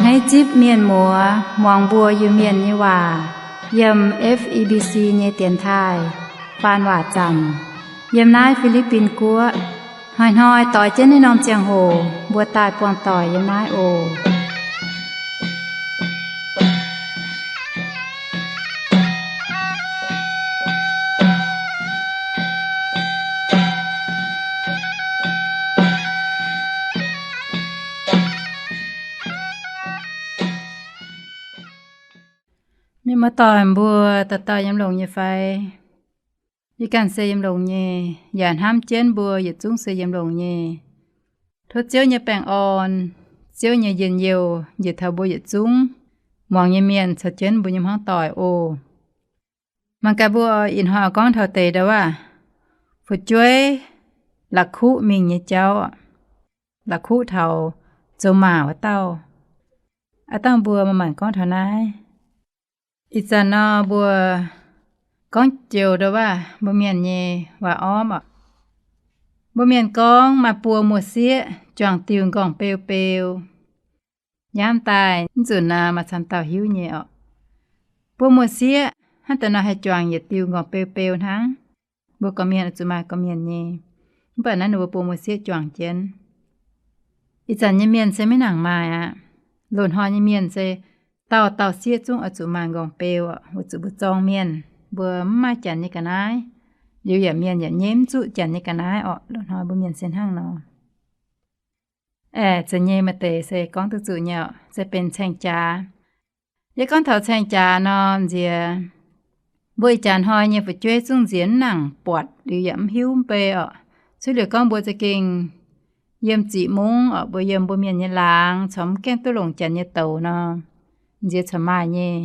Naaiv zipv mienh muoz muangx mbuo Iu-Mienh nyei waac yiem F E B C nyei dienx taaih faan waac zanc yiem naaiv Fi^li^bin Guoqv. Hnoi-hnoi doix jienv naaiv norm ziangh hoc mbuo daaih buangh doic yiem naaiv oc. Mienh muoz-doic mbuo dauh dauh yiem longx nyei fai? Yie ganh se yiem longx nyei, yaac hnamv jienv mbuo yietc zungv se yiem longx nyei. Tov Ziouv nyei baengh orn, Ziouv nyei njien-youh njiec taux mbuo yietc zungv muangx nyei mienh caux jienv mbuo nyei hmuangv doic oc. Mangc gaax mbuo ih hnoi gorngv taux deix ndau wuov, fu'jueiv la'kuqv mingh nyei jauv, la'kuqv taux zoux maac wuov dauh. Aav dangh mbuo maaih maanc gorngv taux naaiv. Ih zanc nor mbuo gorngv joux ndau wuov mbuo mienh nyei waac-ormv oc. Mbuo mienh gorngv maaih buo muoz-sieqv juangc diuh nqorngv-beu beu. Nyaam daaih mv zunc naaic maaih camv dauh hiuv nyei oc. Buo muoz-sieqv hnangv deix nor haih juangc yietc diuh nqorngv-beu beu hnangv. Mbuo gorqv-mienh oix zuqc maaih gorqv-mienh nyei. Mv baac naaiv ninh mbuo buo muoz-sieqv juangc jienv. Ih zanc nyei mienh se maiv nangc maaih aqv. Loz-hnoi nyei mienh se dauh dauh sieqv zungv oix zuqc maaih nqorngv-beu oc, weic zuqc mbuo zorng mienh, mbuo mv maaih janx nyei ga'naaiv. Liuz yaac mienh yaac nyei mv zuqc janx nyei ga'naaiv orqc. Loz-hnoi mbuo mienh se hnangv nor. Aeqv, zeiz nyei, maaih deix se gorngv duqv zuqc nyei oc, se benx caeng-jaax. Yie gorngv taux caeng-jaax nor nziex, mbuo ih jaax hnoi nyei fu'jueiv zungv nziex mv nangc buatc liuz yaac mv hiuv mv bei orqc. Cuotv liuz gorngv mbuo za'gengh yiem ziqc mungv orqc, mbuo yiem mbuo mienh nyei laangz, corc mv gaengh duqv longc janx nyei douz nor, nziex corc maaih nyei.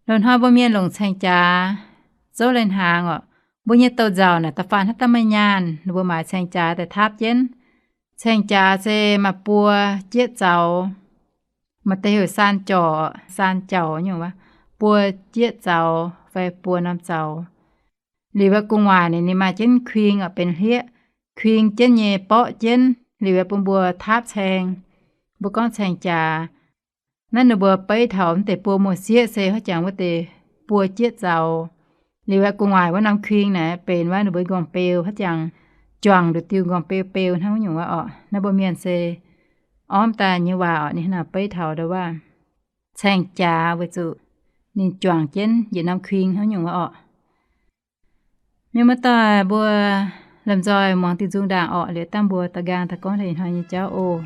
Loz-hnoi mbuo mienh longc caeng-jaax zouv lai-hnaangx orqc, mbuo nyei douz-nzauc naaic da'faanh hnangv daaih maaih nyaanh, ninh mbuo maaiz caeng-jaax daaih taapv jienv. Caeng-jaax se maaih buo jieqv zaux, maaih deix heuc saan jorc, saan jauc nyungc wuov, buo jieqv zaux fai buo norm zaux. Liuz wuov gu'nguaaic ninh, ninh maaih jienv kuing orqc, benx hlieqv, kuing jienv nyei borqv jienv, liuz wuov bun mbuo taapv caeng. Mbuo gorngv caeng-jaax. Naaiv ninh mbuo beiv taux mv deix buo muoz-sieqv se haaix jangx wuov deix buo jieqv zaux. Liuz wuov gu'nguaaic wuov norm kuing naaic benx wuov ninh mbuo nqorngv-beu haaix jangx, juangc nduqc diuh nqorngv-beu beu hnangv wuov nyungc wuov orqc. Naaiv mbuo mienh se ormv daaih nyei waac orqc, ninh hnangv naaic beiv taux ndau wuov caeng-jaax weic zuqc ninh juangc jienv yietc norm kuing hnangv nyungc wuov orqc. Mienh muoz-doic mbuo lomh nzoih muangx diuh nzung ndaangc orqc, liuz dangh mbuo daux nqaang daaih gorngv deix ih hnoi nyei jauv oc.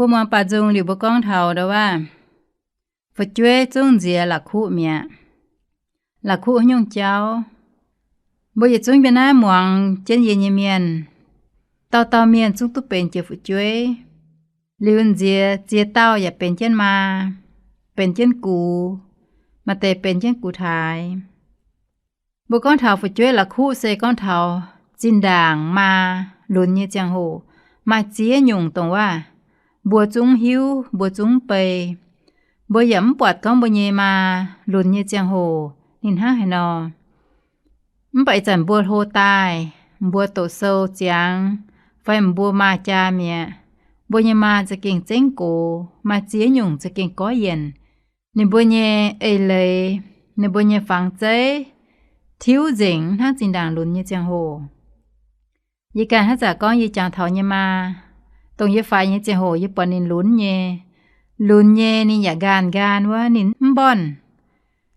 Mbuo muangx baaux nzung liuz mbuo gorngv taux ndau waac, fu'jueiv zungv nziex la'kuqv mi'aqv. La'kuqv haaix nyungc jauv? Mbuo yietc zungv mbienv naaiv muangx jienv yie nyei mienh, dauh dauh mienh zungv duqv benx jiex fu'jueiv. Liuz nziex ziex dauh yaac benx jienv maa, benx jienv gux, maaih deix benx jienv gux taaix. Mbuo gorngv taux fu'jueiv la'kuqv se gorngv taux zinh ndaangc maa lunx nyei ziangh hoc, maaih ziex nyungc dongh waac mbuo zungv mv hiuv, mbuo zungv mv bei. Mbuo yaac mv buatc gorngv mbuo nyei maa lunx nyei ziangh hoc ninh hnangv haaix nor. Mv baac ih zanc mbuo hlo daaih, mbuo doqc sou ziangx, fai mbuo maaih jaa mi'aqv, mbuo nyei maa za'gengh zengv gox, maaih ziex nyungc za'gengh gorngv yienc. Ninh mbuo nyei eix leiz, ninh mbuo nyei fangx zeiv tiuv nzengc hnangv zinh ndaangc lunx nyei ziangh hoc. Yie ganh hnangv zanc gorngv yie jangx taux nyei maa, dongh yie faix nyei ziangh hoc yie buatc ninh lunx nyei. Lunx nyei ninh yaac nqaanh nqaanh wuov, ninh mv mbornh.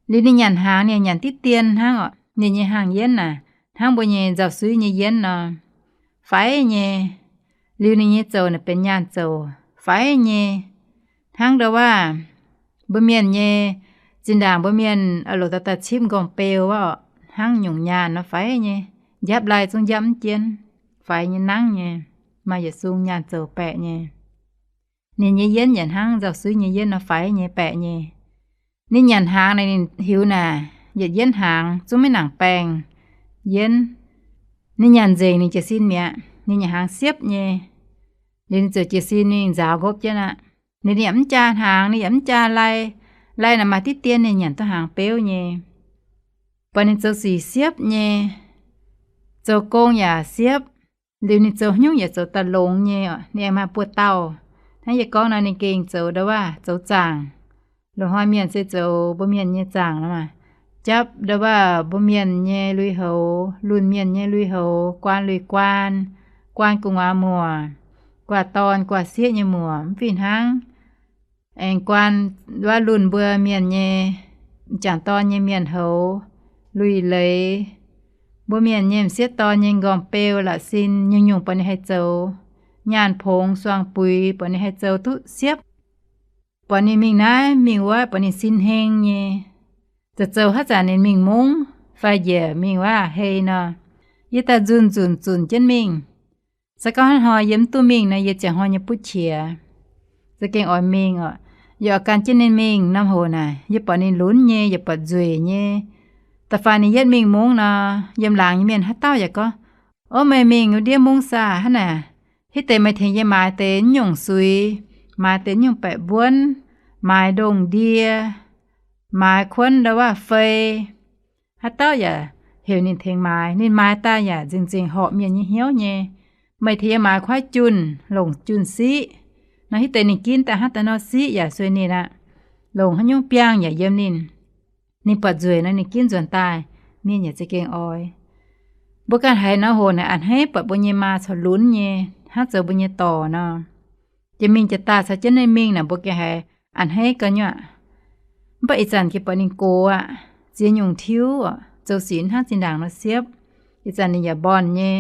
Liuz ninh nyanc hnaangx, ninh nyanc diqv dien hnangv oc. Ninh nyei hnaangx yienv naaic hnangv mbuo nyei nzauh suiv nyei yienv nor, faix nyei. Liuz ninh nyei zouc naaic benx nyaanh zouc, faix nyei. Hnangv ndau waac mbuo mienh nyei, zinh ndaangc mbuo mienh oix loc daaih daaih cipv nqorngv-beu wuov oc, hnangv nyungc nyaanh nor faix nyei. Njapv lai zungv njapv mv jienv, faix nyei nangv nyei. Maaih yietc sung nyaanh zouc baeqc nyei. Ninh nyei yienv yaac hnangv nzauh suiv nyei yienv nor faix nyei, baeqc nyei. Ninh nyanc hnaangx naaic ninh hiuv naaic yietc yienv hnaangx zungv maiv nangc baengh yienv. Ninh nyanc nzengc ninh jiez sin mi'aqv, ninh nyanc hnaangx siepv nyei. Liuz ninh ziouc jiez sin, ninh nzaaux nqopv jienv aqv. Ninh yaac mv jaa hnaangx, ninh yaac mv jaa lai. Lai naaic maaih diqv dien ninh nyanc duqv hnaangx beuv nyei. Buatc ninh zoux sic siepv nyei, zoux gong yaac siepv. Liuz ninh zoux haaix nyungc yaac zoux daaih longx nyei. Ninh aengx maaih buoz-dauh, hnangv yie gorngv nor, ninh gengh zoux ndau waac zoux zaangc. Loz-hnoi mienh se zoux mbuo mienh nyei zaangc nor maah. Japv ndau waac mbuo mienh nyei lui-houx, lunh mienh nyei lui-houx, guaan lui-guaan, guaan gu'nguaaz muoc, guaax dorn guaax sieqv nyei muoc, mv fih hnangv aengx guaan ndau waac lunh mbuo mienh nyei, m'jangc dorn nyei mienh houx, lui-leiz, mbuo mienh nyei m'sieqv dorn nyei nqorngv-beu la'sin, nyungc-nyungc buatc ninh haih zoux. Nyaanh pongx suangx buix buatc ninh haih zoux duqv siepv. Buatc ninh mingh naaiv mingh wuov buatc ninh sin heng nyei. Zoux zoux haaix zanc ninh mingh mungv fai njiec mingh waac hei nor, yie daaih nzunc nzunc zunc jienv mingh. Se gorngv hnangv hnoi yie mv duqv mingh nor, yie ziangh hnoi nyei butv qiex. Za'gengh oix mingh oc. Yie oix gan jienv ninh mingh norm hoc naaic, yie buatc ninh lunx nyei, yie buatc nzueic nyei. Da'faanh ninh yietv mingh mungv nor, yiem laangz nyei mienh haaix dauh yaac gorngv, Ov, meih mingh wuov ndiev mungv saah hnangv naaic? Hitv deix meih tengx yie maaiz deix nyungc suiz, maaiz deix nyungc baeqc mbuonv, maaiz ndongh ndie, maaiz kuonv ndau waac fei. Haaix dauh yaac heuc ninh tengx maaiz. Ninh maaiz daaih yaac nzengc-nzengc horpc mienh nyei hnyouv nyei. Meih tengx yie maaiz kuaaiv junh, longc junh siqv. Nor hitv deix ninh ginv daaih hnangv daaih nor siqv yaac sueih ninh aqv. Longc haaix nyungc biangh yaac yiem ninh. Ninh buatc nzueic nor ninh ginv nzuonx daaih, mienh yaac za'gengh oix. Mbuo ganh haiz nor hoc naaic a'hneiv buatc mbuo nyei maa corc lunx nyei, hnangv zoux mbuo nyei dorc nor. Jiex mingh jiex daaih caux jienv ninh mingh naaic mbuo gengh haiz a'hneiv ga'nyuoqc. Mv baac ih zanc jiex buatc ninh gox aqv, ziex nyungc tiuv, zoux sic hnangv zinh ndaangc nor siepv. Ih zanc ninh yaac mbornh nyei,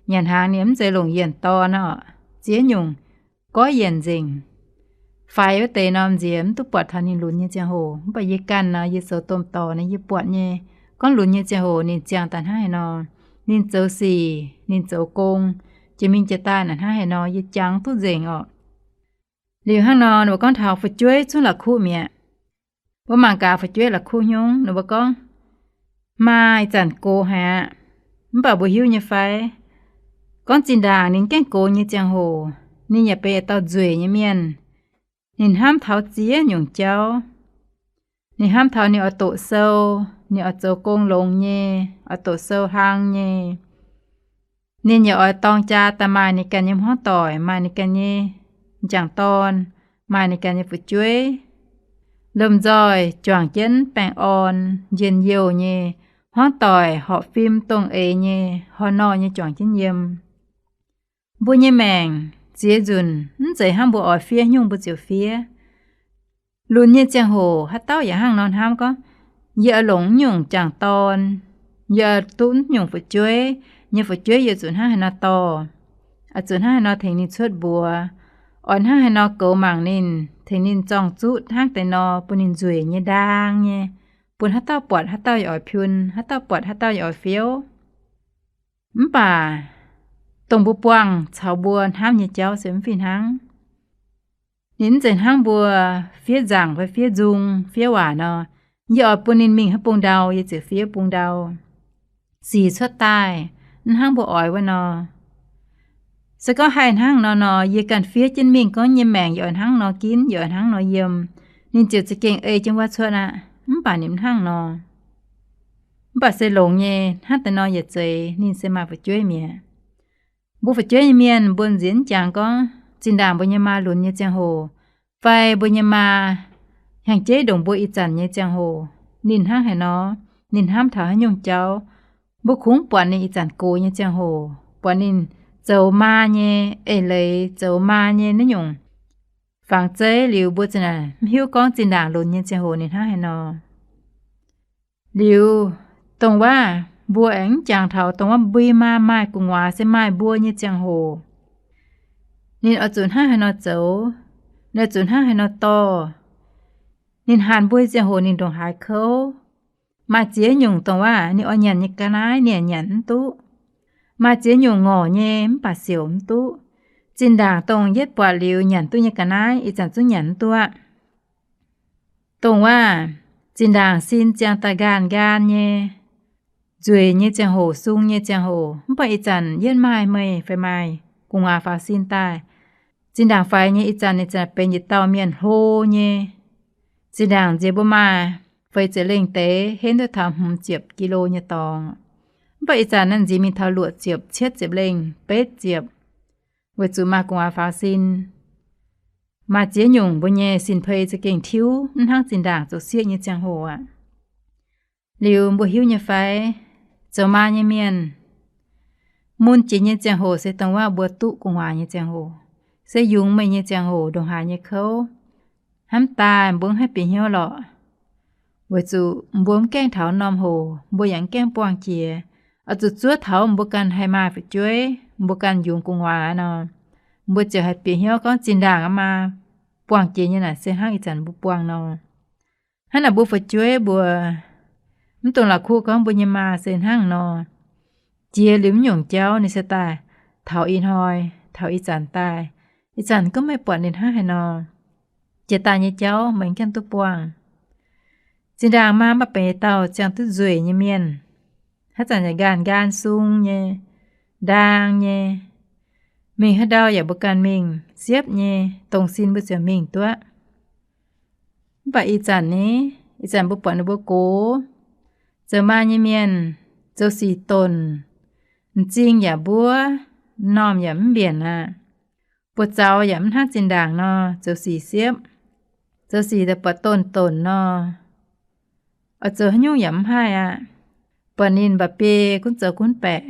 nyanc hnaangx ninh mv zeiz longc yienc dorn nor, ziex nyungc goiv yienc nzengc. Faix wuov deix norm nziex mv duqv buatc taux ninh lunx nyei ziangh hoc. Mv baac yie ganh nor, yie zoux domh dorc nor yie buatc nyei, gorngv lunx nyei ziangh hoc ninh ziangh daaih hnangv haaix nor. Ninh zoux sic, ninh zoux gong, jiex mingh jiex daaih naaic hnangv haaix nor yie jangx duqv nzengc oc. Liuz hnangv nor ninh mbuo gorngv taux fu'jueiv zungv la'kuqv mi'aqv. Mbuo mangc gaax fu'jueiv la'kuqv nyungc, ninh mbuo gorngv, maa ih zanc gox haic aqv. Mv baac mbuo hiuv nyei fai, gorngv zinh ndaangc ninh gaengh gox nyei ziangh hoc, ninh yaac benx dauh nzueic nyei mienh. Ninh hnamv taux ziex nyungc jauv. Ninh hnamv taux ninh oix doqc sou, ninh oix zoux gong longx nyei, oix doqc sou hlang nyei. Ninh yaac oix dorng jaa daaih maaih ninh ganh nyei hmuangv doic, maaih ninh ganh nyei m'jangc dorn, maaih ninh ganh nyei fu'jueiv. Lomh nzoih juangc jienv baengh orn njien-youh nyei, hmuangv doic horpc fim dongh eix nyei, hor nor nyei juangc jienv yiem. Mbuo nyei maengc ziex nzunc mv zeiz hnangv mbuo oix fiev nyungc mbuo ziouc fiev. Lunx nyei ziangh hoc haaix dauh yaac hnangv nor hnamv gorngv, yie oix longc nyungc m'jangc dorn, yie oix duqv nyungc fu'jueiv, nyei fu'jueiv yie zuqc hnangv haaix nor dorh, oix zuqc hnangv haaix nor tengx ninh cuotv mbuox, oix hnangv haaix nor goux mangc ninh, tengx ninh zorng-zuqv hnangv deix nor bun ninh nzueic nyei, ndaang nyei, bun haaix dauh buatc haaix dauh yaac oix piun, haaix dauh buatc haaix dauh yaac oix fiouv. Mv baac dongh mbuo buangh caux mbuo hnamv nyei jauv se mv fih hnangv. Ninh mv zeiz hnangv mbuo fiev nzaangc fai fiev nzung, fiev waac nor, yie oix bun ninh mingh haaix bung ndau, yie ziouc fiev bung ndau, sic cuotv daaih, mv hnangv mbuo oix wuov nor. Se gorngv haih hnangv nor nor, yie ganh fiev jienv mingh gorngv yie nyei maengc yaac oix hnangv nor ginv, yaac oix hnangv nor yiem, ninh ziouc za'gengh ei jienv wuov cuotv aqv. Mv baac ninh mv hnangv nor. Mv baac se longx nyei, hnangv deix nor yietc zeiz ninh se maaih fu'jueiv mi'aqv. Mbuo fu'jueiv nyei mienh, mbuo nziex mv jangx gorngv zinh ndaangc mbuo nyei maa lunx nyei ziangh hoc, fai mbuo nyei maa hnyangx-jeiv ndongc mbuo ih zanc nyei ziangh hoc, ninh hnangv haaix nor, ninh hnamv taux haaix nyungc jauv, mbuo kungx buatc ninh ih zanc gox nyei ziangh hoc, buatc ninh zoux maa nyei eix leiz, zoux maa nyei naaiv nyungc fangx zeiv liuz, mbuo za'naaic mv hiuv gorngv zinh ndaangc lunx nyei ziangh hoc ninh hnangv haaix nor. Liuz, dongh waac mbuo aengx mv jangx taux dongh waac mbui maa maaih gu'nguaaz se maaih mbuo nyei ziangh hoc, ninh oix zuqc hnangv haaix nor zoux, ninh oix zuqc hnangv haaix nor dorh. Ninh hanc mbuo nyei ziangh hoc ninh ndongc haaix kouv. Maaih ziex nyungc dongh waac ninh oix nyanc nyei ga'naaiv ninh yaac nyanc mv duqv. Maaih ziex nyungc ngorc nyei mv baac siouc mv duqv. Zinh ndaangc dongh yietv buatc liuz nyanc duqv nyei ga'naaiv ih zanc zungv nyanc mv duqv aqv. Dongh waac zinh ndaangc sin ziangh daaih nqaanh nqaanh nyei, nzueic nyei ziangh hoc, sung nyei ziangh hoc, mv baac ih zanc yietv maaih meih fai maaih gu'nguaaz faaux sin daaih. Zinh ndaangc faix nyei ih zanc, ih zanc benx yietc dauh mienh hlo nyei. Zinh ndaangc nziex mbuo maaih feix ziepc lengh deix henv duqv taux hmz ziepc kilo nyei dorngx. Mv baac ih zanc naaiv nziex mingh taux luoqc ziepc, cietv ziepc lengh, betv ziepc, weic zuqc maaih gu'nguaaz faaux sin. Maaih ziex nyungc mbuo nyei sin-peix za'gengh tiuv, mv hnangv zinh ndaangc zoux sieqv nyei ziangh hoc aqv. Liuz mbuo hiuv nyei fai, zoux maa nyei mienh, mun jiex nyei ziangh hoc se dongh waac mbuo duqv gu'nguaaz nyei ziangh hoc, se yungz meih nyei ziangh hoc ndongc haaix nyei kouv. Hnamv daaih mbuo mv haih bieqc hnyouv lorqc, weic zuqc mbuo mv gaengh taux norm hoc, mbuo yaac mv gaengh buangh jiex. Oix zuqc zuov taux mbuo ganh haih maaih fu'jueiv, mbuo ganh yungz gu'nguaaz nor, mbuo ziouc haih bieqc hnyouv gorngv zinh ndaangc maa buangh jiex nyei naaic se hnangv ih zanc mbuo buangh nor. Hnangv naaic mbuo fu'jueiv mbuo, mv dungx la'kuqv gorngv mbuo nyei maa se hnangv nor. Jiex liuz mv nyungc jauv ninh se daaih taux ih hnoi, taux ih zanc daaih, ih zanc gunv meih buatc ninh hnangv haaix nor, jiex daaih nyei jauv meih mv gaengh duqv buangh. Zinh ndaangc maa mv baac benx dauh ziangh duqv nzueic nyei mienh. Haaix zanc yaac nqaanh nqaanh sung nyei, ndaang nyei, mingh haaix ndau yaac mbuo ganh mingh siepv nyei, dongh sin mbuo ziouc mingh duqv. Mv baac ih zanc ni, ih zanc mbuo buatc ninh mbuo gox, zoux maa nyei mienh, zoux sic donc, m'zing yaac mbuov, m'normh yaac mv mbienc aqv. Buoz-zaux yaac mv hnangv zinh ndaangc nor zoux sic siepv, zoux sic daaih buatc donc donc nor. Oix zoux haaix nyungc yaac mv haih aqv. Buatc ninh mba'biei gunv zoux gunv baeqc.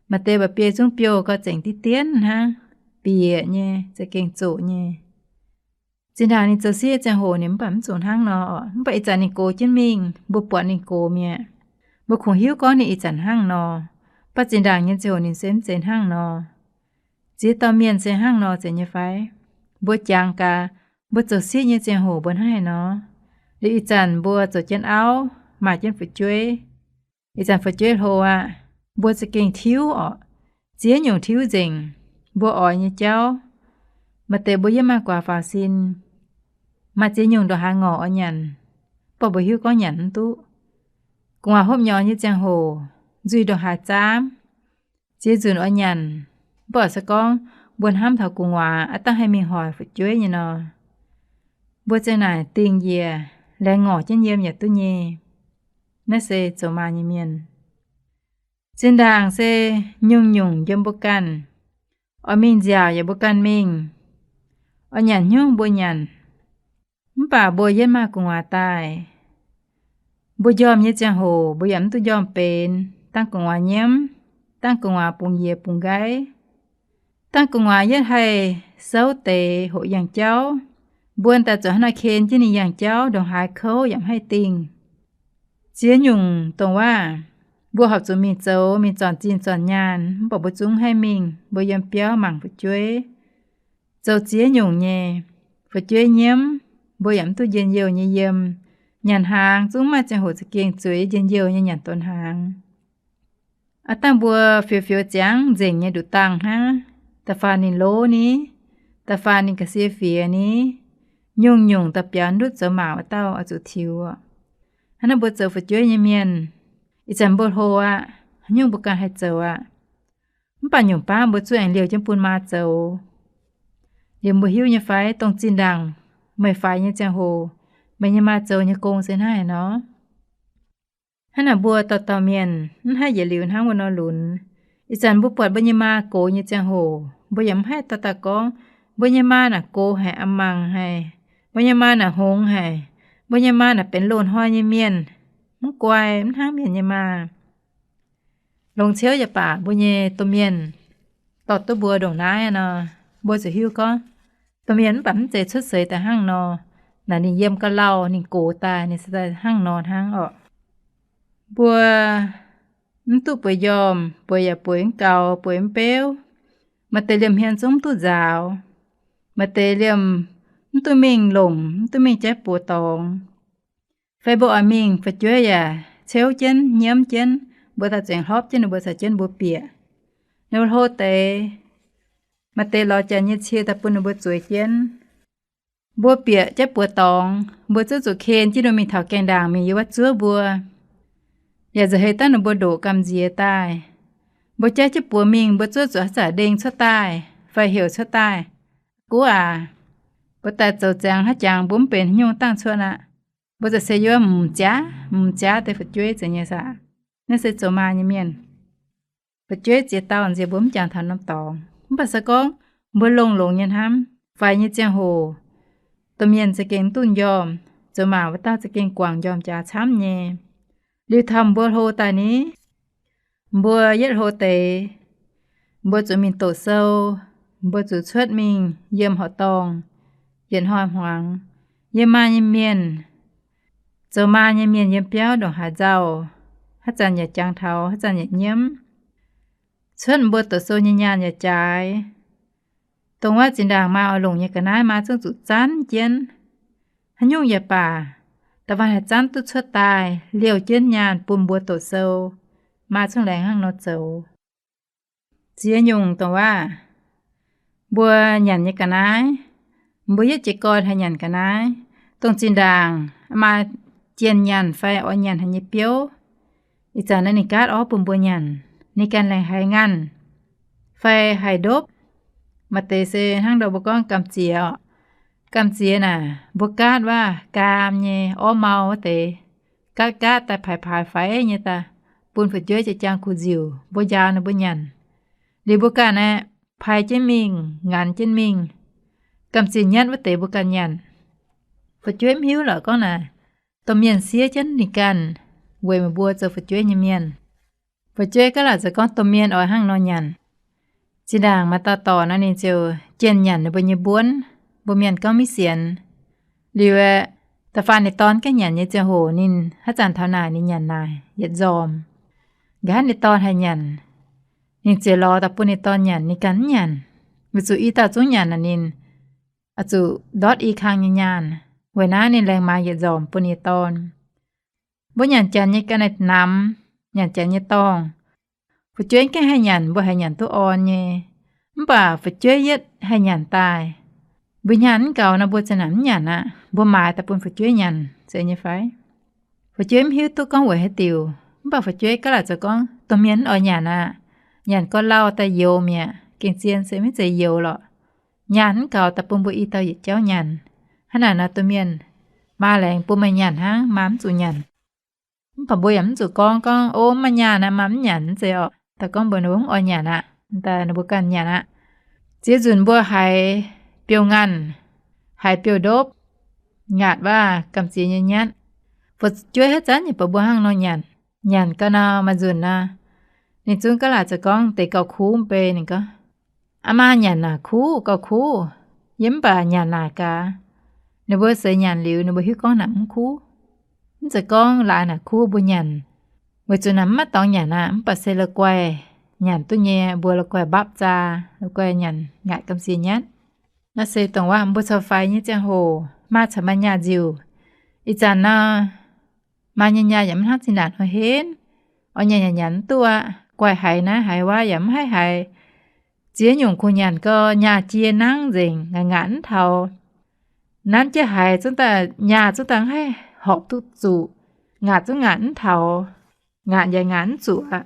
Maaih deix mba'biei zungv biouv gau zengc diqv dienv hnangv, bieqc nyei, za'gengh zoqc nyei. Zinh ndaangc ninh zoux sieqv ziangh hoc ninh mv baac mv zuqc hnangv nor. Mv baac ih zanc ninh gox jienv mingh, mbuo buatc ninh gox mi'aqv. Mbuo kungx hiuv gorngv ninh ih zanc hnangv nor. Mv baac zinh ndaangc nyei ziangh hoc ninh se mv zeiz hnangv nor. Ziex dauh mienh se hnangv nor zeiz nyei fai? Mbuo jangx gaax, mbuo zoux sieqv nyei ziangh hoc mbuo hnangv haaix nor. Liuz ih zanc mbuo zoux jienv auv, maaih jienv fu'jueiv. Ih zanc fu'jueiv hlo aqv, mbuo za'gengh tiuv orqc. Ziex nyungc tiuv nzengc. Mbuo oix nyei jauv, maaih deix mbuo yiem maaih guaax faaux sin. Maaih ziex nyungc ndongc haaix ngorc oix nyanc, mv baac mbuo hiuv gorngv nyanc mv duqv. Gu'nguaaz hopv nyorx nyei ziangh hoc, nzuih ndongc haaix zaamv, ziex nzunc oix nyanc, mv baac se gorngv mbuo hnamv taux gu'nguaaz aav dangh haih mingh hoic fu'jueiv nyei nor, mbuo ziang naaic dingh njiec, laengz ngorc jienv yiem yaac duqv nyei. Naaiv se zoux maa nyei mienh. Zinh ndaangc se nyungc-nyungc yiem mbuo ganh, oix mingh nziaauc yaac mbuo ganh mingh, oix nyanc hnyouv mbuo nyanc. Mv baac mbuo yietv maaih gu'nguaaz daaih, mbuo njormh nyei ziangh hoc mbuo yaac mv duqv njormh benx, dangh gu'nguaaz nyiemv, dangh gu'nguaaz bungx njiec bungx nqaiv, dangh gu'nguaaz yietv haih souv deix hoqc yangh jauv. Mbuo daaih zuqc hnangv naaiv ken jienv ninh yangh jauv, ndongc haaix kouv yaac mv haih dingh. Ziex nyungc dongh waac, mbuo horpc zuqc mingh zoux, mingh zornc zinh zornc nyaanh, mv baac mbuo zungv mv haih mingh, mbuo yiem biauv mangc fu'jueiv. zoux ziex nyungc nyei. Fu'jueiv nyiemv, mbuo yaac mv duqv njien-youh nyei yiem. Nyanc hnaangx zungv maaih ziangh hoc za'gengh zueiz njien-youh nyei nyanc donx hnaangx. Aav dangh mbuo fioux-fioux ziangx nzengc nyei nduqc dangh hnangv, da'faanh ninh lov ni, da'faanh ninh ga'sie fiex ni, nyungc-nyungc da'biaux ndutv zoux maac wuov dauh oix zuqc tiux. Hnangv naaiv mbuo zoux fu'jueiv nyei mienh, ih zanc mbuo hlo aqv, haaix nyungc mbuo ganh haih zoux aqv. Mv baac nyungc baav mbuo zuqc aengx liouh jienv bun maa zoux. Liuz mbuo hiuv nyei fai, dongh zinh ndaangc meih faix nyei ziangh hoc, meih nyei maa zoux nyei gong se hnangv haaix nor? Hnangv naaic mbuo dauh dauh mienh mv haih yietc liuz hnangv wuov nor lunx. Ih zanc mbuo buatc mbuo nyei maa gox nyei ziangh hoc, mbuo yaac mv haih dauh dauh gorngv, mbuo nyei maa naaic gox haic, a'mangc haic, mbuo nyei maa naaic hngongx haic, mbuo nyei maa naaic benx loz-hnoi nyei mienh, mv guai, mv hnangv mienh nyei maa. Longx ciouv yaac baac mbuo nyei domh mienh dorh duqv mbuo ndongc naaiv nor, mbuo zuqc hiuv gorngv, domh mienh mv baac mv zeiz cuotv seix daaih hnangv nor. Naaic ninh yiem ga'lauh ninh gox daaih ninh se daaih hnangv nor hnangv orqc. Mbuo mv duqv bueix njormh, bueix yaac bueix mv gaux, bueix mv beuv. Maaih deix liemh hmien zungv mv duqv nzaaux. Maaih deix liemh mv duqv mingh longc, mv duqv mingh jaiv buoz dorngx. Fai mbuo oix mingh, fu'jueiv yaac ceuv jienv, nyiemv jienv, mbuo daaih zuqc aengx hlorpv jienv ninh mbuo caux jienv mbuo bieqc. Ninh mbuo hlo deix, maaih deix lorz janx nyei cie daaih bun ninh mbuo zueiz jienv. Mbuo bieqc jaiv buoz dorngx, mbuo zungv zuqc ken jienv ninh mingh taux gaengh ndaangc mingh yiem wuov zuov mbuo. Yaac nza'heix dangv ninh mbuo ndoqc gamh nziex daaih, mbuo jaiv jienv buoz mingh, mbuo zungv zuqc haaix zanc ndeng cuotv daaih fai heuc cuotv daaih, Guv aac, mbuo daaih zoux ziangx haaix jangx mbuo mv benx haaix nyungc dangh cuotv aqv. Mbuo za'gengh yiem mv jaax, mv jaax deix fu'jueiv zeiz nyei saah? Naaiv se zoux maa nyei mienh. Fu'jueiv ziex dauh nziex mbuo mv jangx taux norm dorngx. Mv baac se gorngv mbuo longx-longx nyei hnamv, faix nyei ziangh hoc, domh mienh za'gengh duqv njormh, zoux maac wuov dauh za'gengh guangc njormh jaax camv nyei. Liuz taux mbuo hlo daaih ni, mbuo yietv hlo deix, mbuo zuqc mingh doqc sou, mbuo zuqc cuotv mingh yiem horqc dorngh, yietc hnoi hmuangx, yiem maa nyei mienh, zoux maa nyei mienh yiem biauv ndongc haaix nzauh, haaix zanc yaac jangx taux, haaix zanc yaac nyiemv. Cuotv mbuo doqc sou nyei nyaanh yaac jaaix. Dongh wuov zinh ndaangc maa oix longc nyei ga'naaiv maa zungv zuqc zanv jienv. Haaix nyungc yaac baac, da'faanh haih zanv duqv cuotv daaih liouh jienv nyaanh bun mbuo doqc sou, maa zungv laengz hnangv nor zoux. Ziex nyungc dongh wuov, mbuo nyanc nyei ga'naaiv, mbuo yietv jiez gorn haih nyanc ga'naaiv, dongh zinh ndaangc maa jienh nyanc fai oix nyanc haaix nyei biouv, ih zanc naaiv ninh gaatv orv bun mbuo nyanc, ninh ganh laengz haiz nganh fai haiz ndopv. Maaih deix se hnangv ndau mbuo gorngv gamh ziex orqc. Gamh ziex naaic mbuo gaatv wuov gaam nyei orv mau wuov deix, gaatv gaatv daaih paaix paaix faix nyei daaih, bun fu'jueiv jiex jaang kuh nziuc, mbuo njaaux ninh mbuo nyanc. Liuz mbuo ganh aeqv, paaix jienv mingh, nganx jienv mingh. Gamh ziex nyatv wuov deix mbuo ganh nyanc. Fu'jueiv mv hiuv lorqc gorngv naaic, domh mienh siev jienv ninh ganh, weic meih mbuo zoux fu'jueiv nyei mienh. Fu'jueiv gaav laaic zoux gorngv domh mienh oix hnangv nor nyanc. Zinh ndaangc maaih dauh dorc nor ninh ziouc jienh nyanc ninh mbuo nyei mbuonv, mbuo mienh gorngv maiv sienx. Liuz aeqv, da'faanh ninh dorn gaengh nyanc nyei ziangh hoc ninh haaix zanc taux naaic ninh nyanc naaic yietc nzormc. Nqa'haav ninh dorn haih nyanc, ninh ziouc lorz daaih bun ninh dorn nyanc, ninh ganh mv nyanc. Weic zuqc i dauh zungv nyanc naaic ninh oix zuqc ndortv i kang nyei nyaanh. Weic naaiv ninh laengz maaiz yietc nzormc bun ninh dorn. Mbuo nyanc janx nyei ga'naaiv namx, nyanc janx nyei dorngh, fu'jueiv gaengh haih nyanc, mbuo haiz nyanc duqv orn nyei. Mv baac fu'jueiv yietv haih nyanc daaih, mbuo nyaanh mv gaux nor mbuo za'naaic mv nyanc aqv. Mbuo maaiz daaih bun fu'jueiv nyanc zeiz nyei fai? Fu'jueiv mv hiuv duqv gorngv weic haaix diuc, mv baac fu'jueiv gaav laaic zoux gorngv domh mienh mv oix nyanc aqv. Nyanc gau lauh daaih youx mi'aqv. Gengh zien se maiv zeiz youx lorqc. Nyaanh mv gaux daaih bun mbuo i dauh yietc jauv nyanc. Hnangv naaic nor domh mienh, maa laengz bun meih nyanc hnangv, maa mv zuqc nyanc. Mv baac mbuo yaac mv zuqc gorngv, gorngv, O, mv maaih nyaanh aqv, maa mv nyanc, mv zeiz orqc. Daaih gorngv mbuox ninh mbuo mv oix nyanc aqv, daaih ninh mbuo ganh nyanc aqv. Ziex nzunc mbuo haiz biouv-ngaanh, haiz biouv-ndopv, ngaatc waac gamh ziex nyei nyatv. Fu'jueiv haaix zanc nyei baac mbuo hnangv nor nyanc. Nyanc gau nor maaih nzunc nor, ninh zungv gaav laaic zoux gorngv deix gauh kuv mv bei. Ninh gorngv, Aa maa, nyanc naaic kuv, gauh kuv. Yie mv baac nyanc naaic gaax. Ninh mbuo seix nyanc liuz, ninh mbuo hiuv gorngv naaic mv kuv. Mv zeiz gorngv laaix naaic kuv mbuo nyanc, weic zuqc naaic mv maaih dorngx nyanc aqv. Mv baac se la'guaih nyanc duqv nyei, mbuo la'guaih mbapv zaa, la'guaih nyanc ngaatc gamh ziex nyatv. Naaiv se dongh waac mbuo caux faix nyei ziangh hoc, maaih caux maaih nyaah nziuc. Ih zanc nor, maaih nyei nyaah yaac mv hnangv zinh ndaangc nor henv. Oix nyanc yaac nyanc mv duqv aqv. Guaih haiz naaiv haiz wuov yaac mv haih haiz. Ziex nyungc kuh nyanc gau, nyaah jiex nangv nzengc, ngaatc ngaatc mv taux. Nanv jienv haiz zungv daaih nyaah zungv daaih mv haih horpc duqv zuqc, ngaatc zungv ngaatc mv taux, ngaatc yaac ngaatc mv zuqc aqv.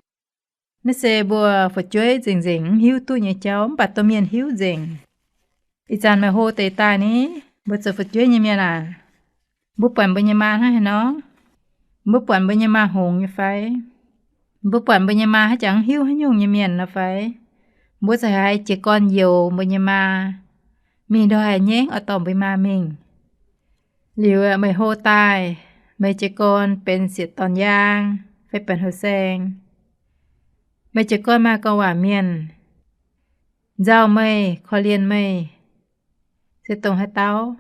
Naaiv se mbuo fu'jueiv nzengc nzengc mv hiuv duqv nyei jauv, mv baac domh mienh hiuv nzengc. Ih zanc meih hlo deix daaih ni, mbuo zoux fu'jueiv nyei mienh aac, mbuo buatc mbuo nyei maa hnangv haaix nor? Mbuo buatc mbuo nyei maa hngongx nyei fai? Mbuo buatc mbuo nyei maa haaix jangx mv hiuv haaix nyungc nyei mienh nor fai? Mbuo za'haiz jiez gorn youx mbuo nyei maa, mingh ndongc haaix nyengv oix dorh mbuo maa mingh. Liuz meih hlo daaih, meih jiez gorn benx sieqv dorn yaang fai benx houh saeng, meih jiez gorn maaih gorngv waac mienh nzauh meih, korv-lienh meih, se dongh haaix dauh?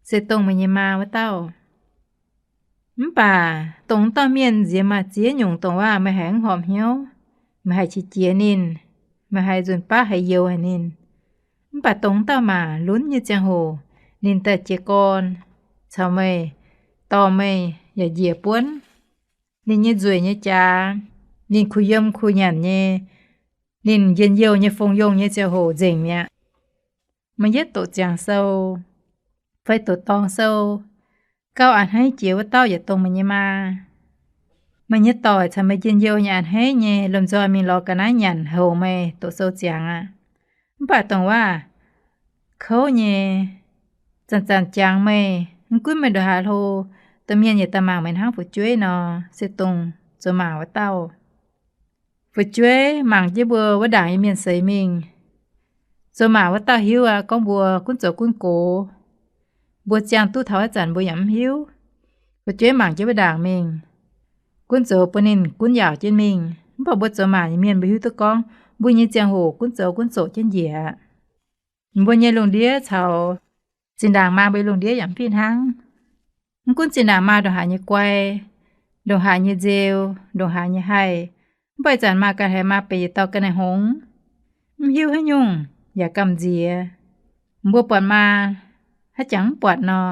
Se dongh meih nyei maa wuov dauh. Mv baac dongh wuov dauh mienh nziex maaih ziex nyungc dongh waac meih haiz mv horpc hnyouv, meih haiz qiex jiez ninh, meih haiz nzunc baav haiz youx haic ninh. Mv baac dongh wuov dauh maac lunx nyei ziangh hoc, ninh daaih jiez gorn caux meih, dorh meih yaac njiec buonv. Ninh nyei nzueic nyei jaax, ninh kuh yiem kuh nyanc nyei, ninh njien-youh nyei fongc yongh nyei ziangh hoc nzengc mi'aqv. Meih yietv doqc ziangx sou fai doqc dorng sou, gauh a'hneiv jiex wuov dauh yietc dongh meih nyei maa. Meih nyei doic caux meih njien-youh nyei a'hneiv nyei, lomh nzoih mingh lorz ga'naaiv nyanc houx meih doqc sou ziangx aqv. Mv baac dongh waac kouv nyei, zanc-zanc jangx meih, mv gunv meih ndongc haaix hlo, domh mienh yietc daaih mangc meih hnangv fu'jueiv nor, se dongh zoux maac wuov dauh. Fu'jueiv mangc jienv mbuo wuov ndaangc nyei mienh seix mingh. Zoux maac wuov dauh hiuv aqv, gorngv mbuo gunv zoux gunv gox, mbuo ziangh duqv taux haaix zanc mbuo yaac mv hiuv. Fu'jueiv mangc jienv wuov ndaangc mingh, gunv zoux bun ninh gunv yaauc jienv mingh. Mv baac mbuo zoux maac nyei mienh mbuo hiuv duqv gorngv mbuo nyei ziangh hoc gunv zoux gunv zoqc jienv njiec aqv. Mbuo nyei lungh ndiev caux zinh ndaangc maa mbuo nyei lungh ndiev yaac mv fih hnangv. Mv gunv zinh ndaangc maa ndongc haaix nyei guai, ndongc haaix nyei nzeu, ndongc haaix nyei haih, mv baac ih zanc maa ganh haiz maa benx yietc dauh ga'naaiv hngongx, mv hiuv haaix nyungc yaac gamh nziex. Mbuo buatc maa haaix jangx mv buatc nor,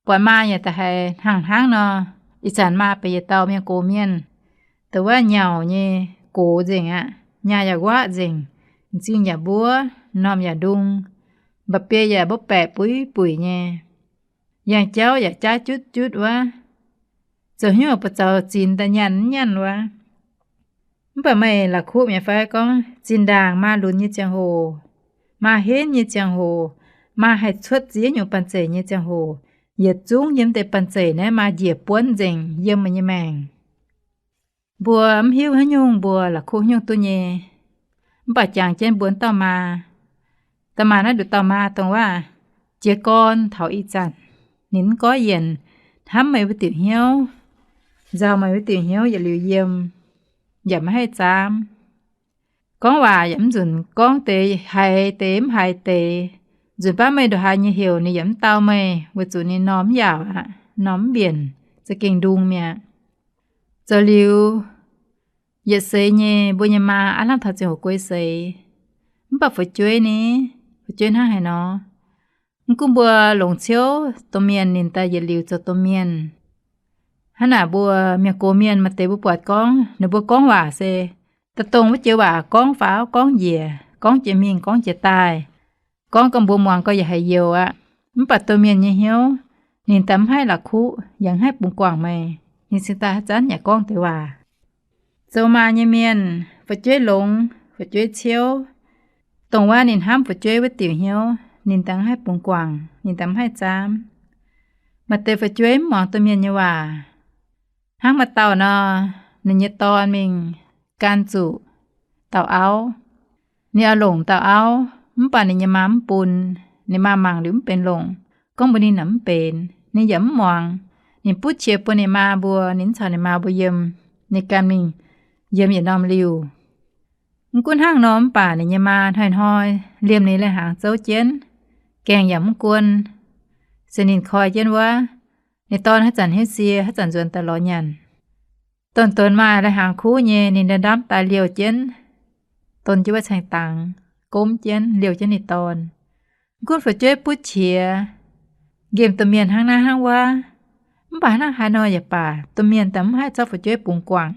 buatc maa yaac da'haiz hnangv hnangv nor. Ih zanc maa benx yietc dauh mienh gox mienh, dongh wuov nyauc nyei gox nzengc aqv. Nyaah yaac nquaqv nzengc, m'zing yaac mbuov, m'normh yaac ndung, mba'biei yaac mbopv baeqc buiv buic nyei, yangh jauv yaac jaav jutv jutv wuov, zoux hnyouv buoz-zaux zinx daaih nyanc mv nyanc wuov. Mv baac meih la'kuqv mi'aqv fai gorngv zinh ndaangc maa lunx nyei ziangh hoc, maa henv nyei ziangh hoc, maa haih cuotv ziex nyungc banh zeic nyei ziangh hoc, yietc zungv yiem deix banh zeic naaiv maa njiec buonv nzengc yiem meih nyei maengc. Mbuo mv hiuv haaix nyungc, mbuo la'kuqv haaix nyungc duqv nyei. Mv baac jangx jienv mbuo wuov dauh maa, dauh maa naaiv nduqc dauh maa dongh waac jiez gorn taux ih zanc, ninh mv goiv yienc, hnamv meih wuov diuc hnyouv, nzauh meih wuov diuc hnyouv yietc liuz yiem, yaac maiv haih zaamv. Gorngv waac yaac mv nzunc gorngv deix, haiz deix mv haiz deix. Nzunc baav meih ndongc haaix nyei heuc ninh yaac mv dau meih, weic zuqc ninh normh mv yaauc aqv, normh mv mbienc, za'gengh ndung mi'aqv. Zoux liuz, yietc seix nyei mbuo nyei maa aav lamh taux ziangh hoc guei seix. Mv baac fu'jueiv ni, fu'jueiv hnangv haaix nor? Mv gunv mbuo longc ciouv domh mienh, ninh daaih yietc liuz zoux domh mienh. Hnangv naaic mbuo mienh gox mienh maaih deix mbuo buatc gorngv ninh mbuo gorngv waac se da'dongh wuov joux waac gorngv faaux gorngv njiec, gorngv jiex mingh gorngv jiex daaih, gorngv gau mbuo muangx gau yaac haiz youx aqv. Mv baac domh mienh nyei hnyouv, ninh daaih mv haih la'kuqv yaac mv haih bungx guangc meih, ninh cingx daaih haaix zanc yaac gorngv deix waac. Zoux maa nyei mienh, fu'jueiv longx, fu'jueiv ciouv, dongh wuov ninh hnamv fu'jueiv wuov diuc hnyouv, ninh daaih mv haih bungx guangc, ninh daaih mv haih zaamv. Maaih deix fu'jueiv mv muangx domh mienh nyei waac. Hnangv maaih dauh nor, ninh nyei dorn mingh gan zuqc dauh auv. Ninh oix longc dauh auv, mv baac ninh nyei maa mv bun. Ninh maa mangc liuz mv benx longc, gorngv mbuox ninh naaic mv benx, ninh yaac mv muangx. Ninh butv qiex bun ninh maa mbuo, ninh mv caux ninh maa mbuo yiem. Ninh ganh mingh yiem yietc norm liuh. Mv gunv hnangv nor mv baac ninh nyei maa hnoi-hnoi liemh ninh lai-hnaangx zouv jienv, gaengh yaac mv guon, se ninh koi jienv wuov. Ninh dorn haaix zanc hnyouv sie, haaix zanc nzuonx daaih lorz nyanc. Donx-donx maaih lai-hnaangx kuv nyei, ninh ndamv daaih liouh jienv, donx jienv wuov caeng dangx, gomv jienv liouh jienv ninh dorn. Gunv fu'jueiv butv qiex, nqemh domh mienh hnangv naaiv hnangv wuov. Mv baac hnangv haaix nor yaac baac, domh mienh daaih mv haih zorqv fu'jueiv bungx guangc.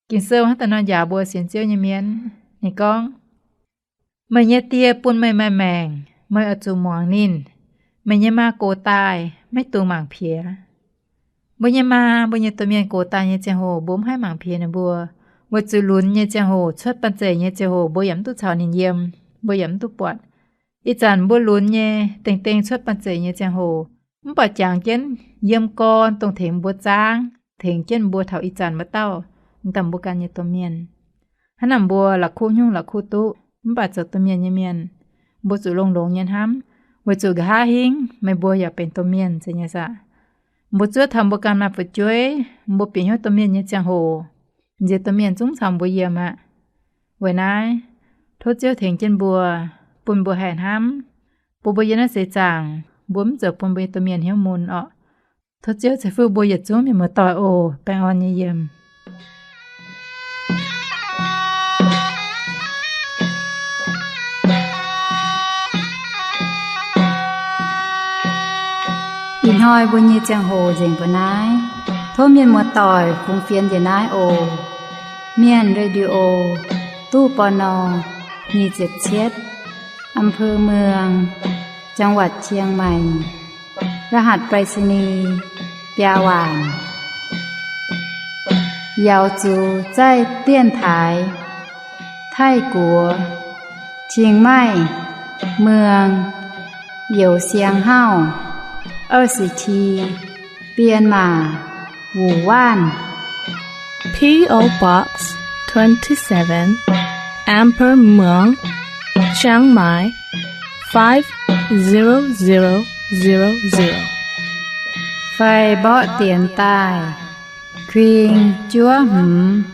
Ging-Sou hnangv daaih nor njaaux mbuo sienx Ziouv nyei mienh. Ninh gorngv, meih nyei die bun meih maaih maengc, meih oix zuqc muangx ninh. Meih nyei maa gox daaih, maiv dungx mangc piex. Mbuo nyei maa, mbuo nyei domh mienh gox daaih nyei ziangh hoc, mbuo mv haih mangc piex ninh mbuo. Weic zuqc lunx nyei ziangh hoc, cuotv banh zeic nyei ziangh hoc, mbuo yaac mv duqv caux ninh yiem, mbuo yaac mv duqv buatc. Ih zanc mbuo lunx nyei, dengh dengh cuotv banh zeic nyei ziangh hoc, mv baac jangx jienv yiem gorn dongh tengx mbuo zaangv, tengx jienv mbuo taux ih zanc wuov dauh, daaih mbuo ganh nyei domh mienh. Hnangv naaic mbuo la'kuqv nyungc la'kuqv duqv, mv baac zoux domh mienh nyei mienh, mbuo zuqc longx-longx nyei hnamv, weic zuqc nqa'haav hingv meih mbuo yaac benx domh mienh zeiz nyei saah. Mbuo zuov taux mbuo ganh maaih fu'jueiv, mbuo bieqc hnyouv domh mienh nyei ziangh hoc, nziex domh mienh zungv caux mbuo yiem aqv. Weic naaiv, tov Ziouv tengx jienv mbuo, bun mbuo haih hnamv, bun mbuo yiem naaiv seix zaangc mbuo mv zoux bun mbuo nyei domh mienh hnyouv mun orqc. Tov Ziouv ceix fuqv mbuo yietc zungv mienh muoz-doic oc. Baengh orn nyei yiem. Ih hnoi mbuo nyei ziangh hoc nzengc mbuo naaiv. Tov mienh muoz-doic fungx fienx njiec naaiv oc. Mienh Radio, ตู้ ปณ. nyic ziepc cietv, อำเภอเมือง จังหวัดเชียงใหม่ รหัสไปรษณีย์ biaa waanc. 瑶族在电台 Taiv-Guoqv, Chiang Mai, Muang, Youz Siang Hauv, 二十七, Bienc Maac, Wuoqc Waanv. P O Box twenty-seven, Amber Muang, Chiang Mai, five zero zero zero zero. Fai mborqv dienx daaih, kuing juov hmz,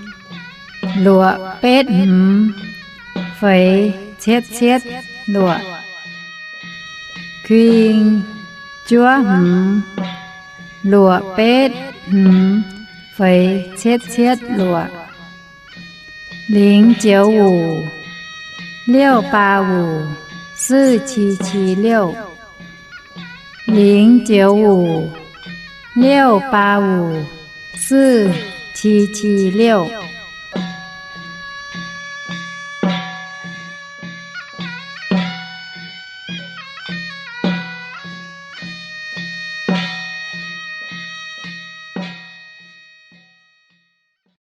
luoqc betv hmz, feix cietv cietv luoqc. Kuing juov hmz, luoqc betv hmz, feix cietv cietv luoqc. 零九五, 六八五, 四七七六. 零九五, 六八五, 四七七六.